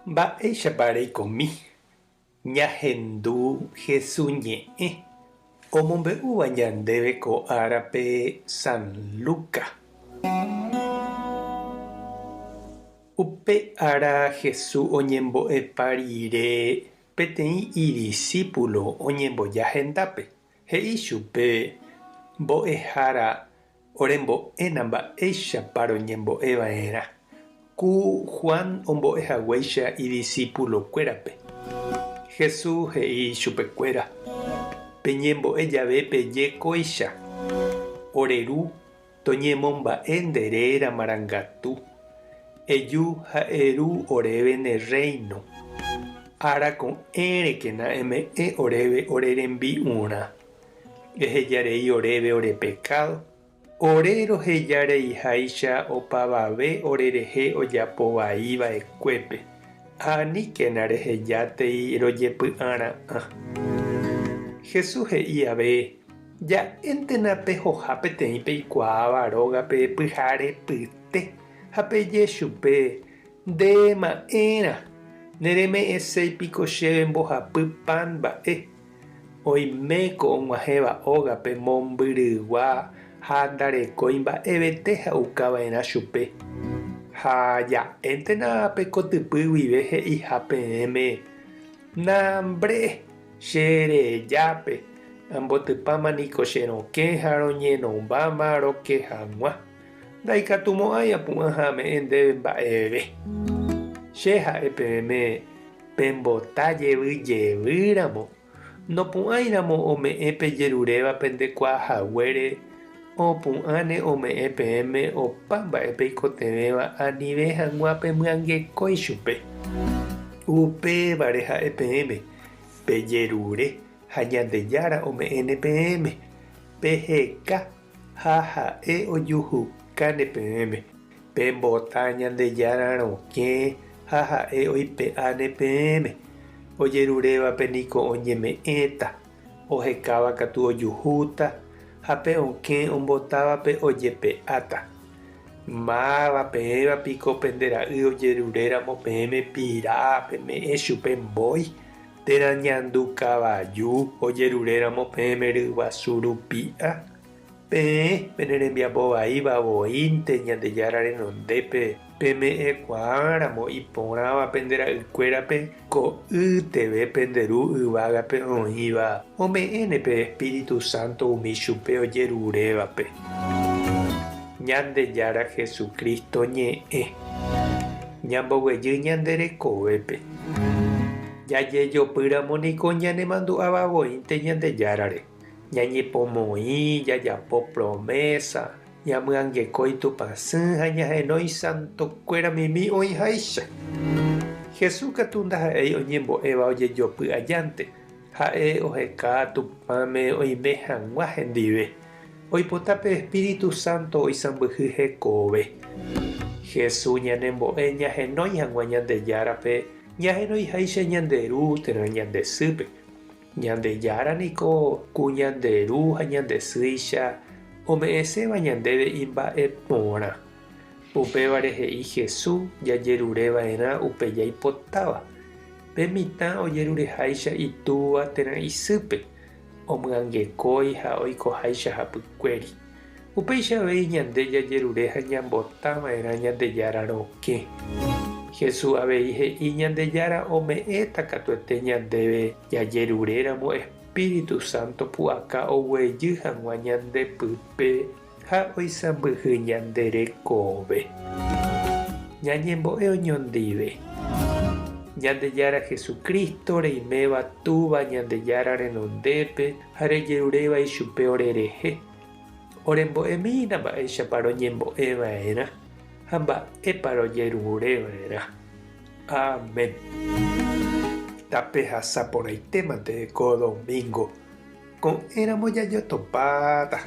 Mba'éichapa reikomi ñahendu Hesu ñe'ẽ omombe'úva ñandéve ko árape San Luca? Upe ára Hesu oñembo'epa rire peteĩ idisípulo oñemboja hendápe, he'i chupe, Mbo'ehára, Orembo'éna mba'éichapa roñembo'e va'erã, ku Juan ombo'e haguéicha idisipulokuérape. Jesús he'i chupekuéra, Peñembo'e jave peje kóicha, Ore Ru, toñemomba'e nde réra marangatu, eju ha eru oréve ne Rréino. Ára ko'ẽrekena eme'ẽ oréve ore rembi'urã. Eheja rei oréve ore pekádo, ore roheja reiháicha opavave orerehe ojapo vai va'ekuépe, ha aníkena rehejátei rojepy'ara'ã. Jesús he'i ave, Ja'éntena pehoha peteĩ peikuaáva rógape pyhare pyte, ha peje chupe, Nde ma'ẽrã, nereme'ẽséi piko chéve mbohapy pan mba'e? Oiméko og̃uahẽva ógape mombyrygua ha ndarekói mba'evete ha'uka va'erã chupe. Ha ja'éntena pe kotypy guive he'iha peẽme, Nambre, che rejápe, ambotypáma niko che rokẽ ha roñenombáma roke hag̃ua. Ndaikatumo'ãi apu'ã ha ame'ẽ ndéve mba'eve. Che ha'e peẽme, Pembota jevy jevy ramo, nopu'ãi ramo ome'ẽ pejeruréva pendekuaa haguére, opu'ãne ome'ẽ peẽme opa mba'e peikotevẽva anive hag̃ua pemyangekói chupe. Upévare ha'e peẽme, pejerure ha Ñandejára ome'ẽne peẽme, peheka ha ha'e ojuhukáne peẽme. Pembota Ñandejára rokẽ ha ha'e oipe'áne peẽme. Ojerurévape niko oñeme'ẽta, ohekáva katu ojuhúta, ha pe okẽ ombotávape ojepe'áta. Máva peẽva piko pende ra'y ojeruréramo peẽme pira peme'ẽ chupe mbói, térã ñandu kavaju ojeruréramo peẽme ryguasu rupi'a? Peẽ pene rembiapo vaíva voínte Ñandejára renondépe peme'ẽkuaáramo iporãva pende ra'ykuérape, ko'ýteve pende Ru yvágape oĩva ome'ẽne pe Espíritu Santo umi chupe ojerurévape. Ñandejára Jesucristo ñe'ẽ. Ñamboguejy ñande rekovépe. Jajejopýramo niko ñanemandu'áva voínte Ñandejárare. Ñañepomoĩ, jajapo promésa, ñamyangekói Tupãsy ha ñahenói santokuéra mimi oĩháicha. Jesús katu ndaha'éi oñembo'éva ojejopy ajánte, ha'e oheka Tupãme oime hag̃ua hendive. Oipota pe Espíritu Santo oisãmbyhy hekove. Jesús ñanembo'e ñahenói hag̃ua Ñandejárape ñahenoiháicha ñande ru térã ñande sýpe. Ñandejára niko ku ñande ru ha ñande sýicha ome'ẽséva ñandéve imba'e porã. Upévare he'i Jesús jajerure va'erã upe jaipotáva. Pe mitã ojerureháicha itúva térã isýpe, omyangekói ha oikoháicha hapykuéri. Upéicha avei ñande jajerure ha ñambota va'erã Ñandejára rokẽ. Jesús avei he'i Ñandejára ome'ẽta katuete ñandéve jajeruréramo espíritu sánto pu'aka oguejy hag̃ua ñande pype ha oisãmbyhy ñande rekove. Ñañembo'e oñondive. Ñandejára Jesucristo reiméva Túva Ñandejára renondépe ha rejeruréva ichupe orerehe. Orembo'emína mba'éichapa roñembo'e va'erã ha mba'épa rojerure va'erã. Amén. Tapehasa porãitémante ko domingo. Ko'ẽramo jajotopáta.